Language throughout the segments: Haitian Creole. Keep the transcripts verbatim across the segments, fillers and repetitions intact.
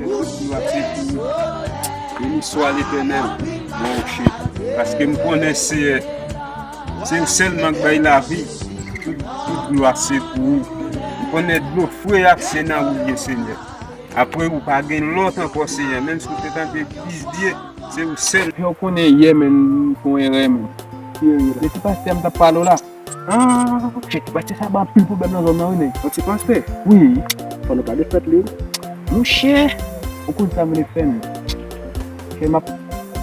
Tout glwa se pou ou. Beni swa Letènèl, mon woche. Paske m konnen, Seyè, se ou sèlman k bay lavi. Tout, tout glwa se pou ou. M konnen dlo fre a se nan ou l ye, Senyè. Apre ou pa gen lòt ankò, Senyè. Menm si ou te tante dis dye, se ou sèl. Yo konnen yè, men, m fè yon erè, men. Ki erè la? Se ti pastè m t ap pale w la. Ah, shit, pastè sa ban anpil pwoblèm nan zòn nan, wi, men. Yon ti pastè? Wi. Fò nou pa defèt li. Monchè, ou konn sa m vle fè, men. Fè m ap,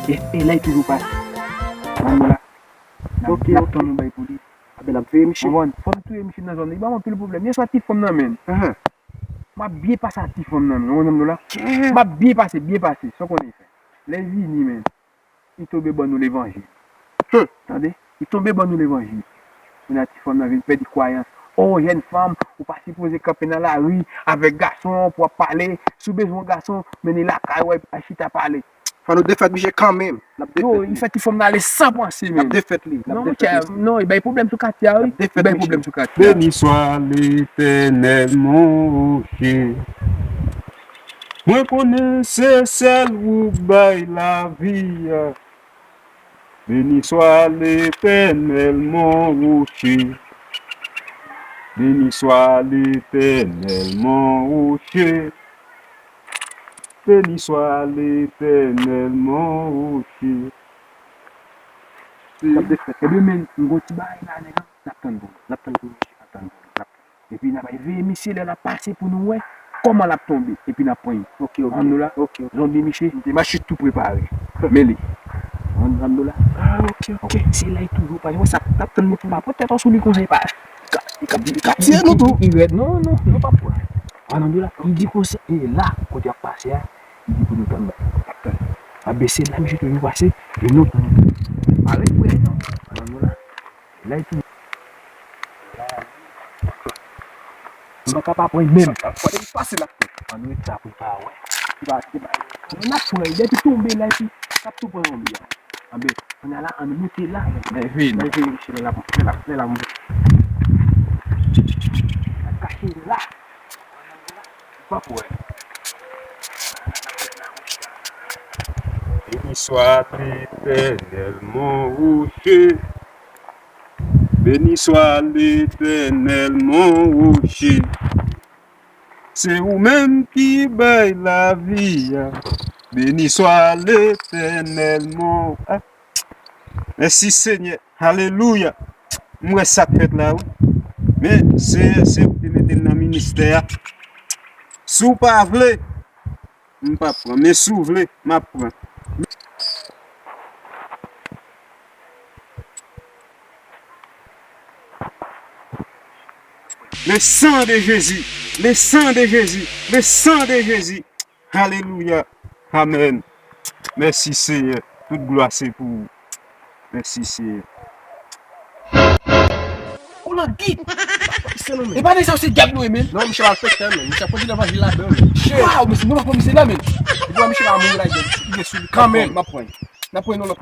e, e la, li toujou pase. Ban nou la. N ap, ok, n ap ok. Tann yon bay pou li. A ben, n ap veye misye. Konprann? Fò nou touye misye nan zòn nan. Li ban m anpil pwoblèm. Yè swa ti fanm nan, men. Ahan. M ap byen pase ak ti fanm nan, men. Ou konprann sa m di w la? Kè. M ap byen pase, byen pase. Sa w konnen fè. Lè l vini, men. Li tonbe ban nou levanjil. Hmm. Tande? Li tonbe ban nou levanjil. Kounye a ti fanm nan vin pèdi kwayans. O, jèn fanm, ou pa sipoze kanpe nan lari avèk gason pou w ap pale. Si w bezwen yon gason, mennen l lakay ou, epi al chita pale. Fò nou defèt misye kanmenm. N ap defèt li. Yo, li fè ti fanm nan ale san panse, men. N ap defèt li. N ap defèt li. Non, monchè, non, li bay pwoblèm sou katye a, wi. N ap defèt li, misye. Li bay pwoblèm sou katye a. Beni swa Letènèl, mon woche. Mwen konnen se sèl ou k bay lavi a. Beni swa Letènèl, mon woche. Beni swa Letènèl, mon woche. Beni swa Letènèl, mon woche. N ap defèt. Ebyen, men, m gon ti bagay la, nèg, n ap tann pou nou. N ap tann pou nou, n ap tann pou nou, n ap tann. Epi n ap veye misye lè l ap pase pou nou wè kòman l ap tonbe. Epi n ap pran li. Ok, ok. Ann nou la. Ok, ok. Zonbi misye. M te mache tou prepare. Men li. Ann, ann nou la. Ah, ok, ok. Se la li toujou pase. Wè sa, n ap tann li pou pa pran tèt an sou li konsa, li pa. Li ka, li ka, li ka tiye nou tou. Li rèd. Non, non, non, pa pran. Ann nou la. Li di konsa, e la, kote y ap pase a, li di pou nou tann. N ap tann. N ap bese la, misye toujou pase. E nou tann. Pa ret prè, non. Ann nou la. La epi m pa ka pa pran menm. Sa fò depi pase l ap pran. Ann ret la pou l pa wè. Li pa, li pa. N ap pran, depi tonbe la epi l ap tou pran yon byen. Anben, kounye a la, ann moute la. Men vin. Men vin, misye, lè l ap, lè l ap, lè l ap moute. N ap kache la. Li p ap wè. Beni swa Letènèl, mon woche. Beni swa Letènèl, mon woche. Se ou menm ki bay lavi a. Beni swa Letènèl, mon, ah. Mèsi, Senyè. Alelouya. M wè sa k fèt la, wi. Men, Senyè, se ou ki te mete m nan ministè a. Si w pa vle, m p ap pran. Men si w vle, m ap pran. Le sang de Jésus, le sang de Jésus, le sang de Jésus. Alelouya. Amèn. Mèsi, Senyè. Tout glwa se pou ou. Mèsi, Senyè. Ou nan git. E pa nèg sa yo se dyab yo ye, men. Non, misye pa fèk, men. Misye ap kontinye anvayi ladan, men. Waw, mesye, nou pa pran misye la, men. Misye pa mouri la, men. Kanmenm. M ap pran. M ap pran yon lòt.